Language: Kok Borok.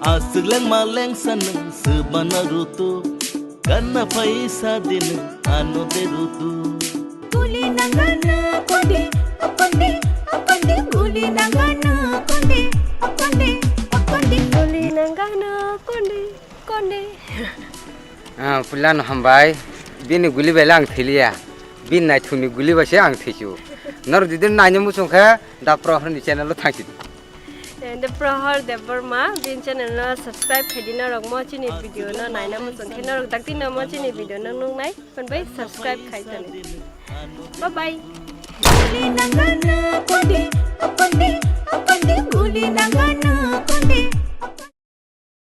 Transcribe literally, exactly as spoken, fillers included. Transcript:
Aswk lengma lengsa nwng swbana rutu, ganna phaisa di nwng ano de rutu. Guli nangana konde, akonde, akonde, guli nangana konde, akonde, akonde. Guli nangana konde, konde. Ah, puila no hambai. Bini guli bai le ang thiliya. Bini naithokni guli bai se ang thichu. Nor jodi naina muchung khe, da Prohor ni channel o thangsi. Eh, the Prohor Debbarma, bini channel no subscribe khai di norok mo chini video no naina muchung khe norok dakti no mo chini video no nungnai, hwnbai subscribe khai tani. Bye bye. Guli nangana konde, akonde, akonde, guli nangana konde.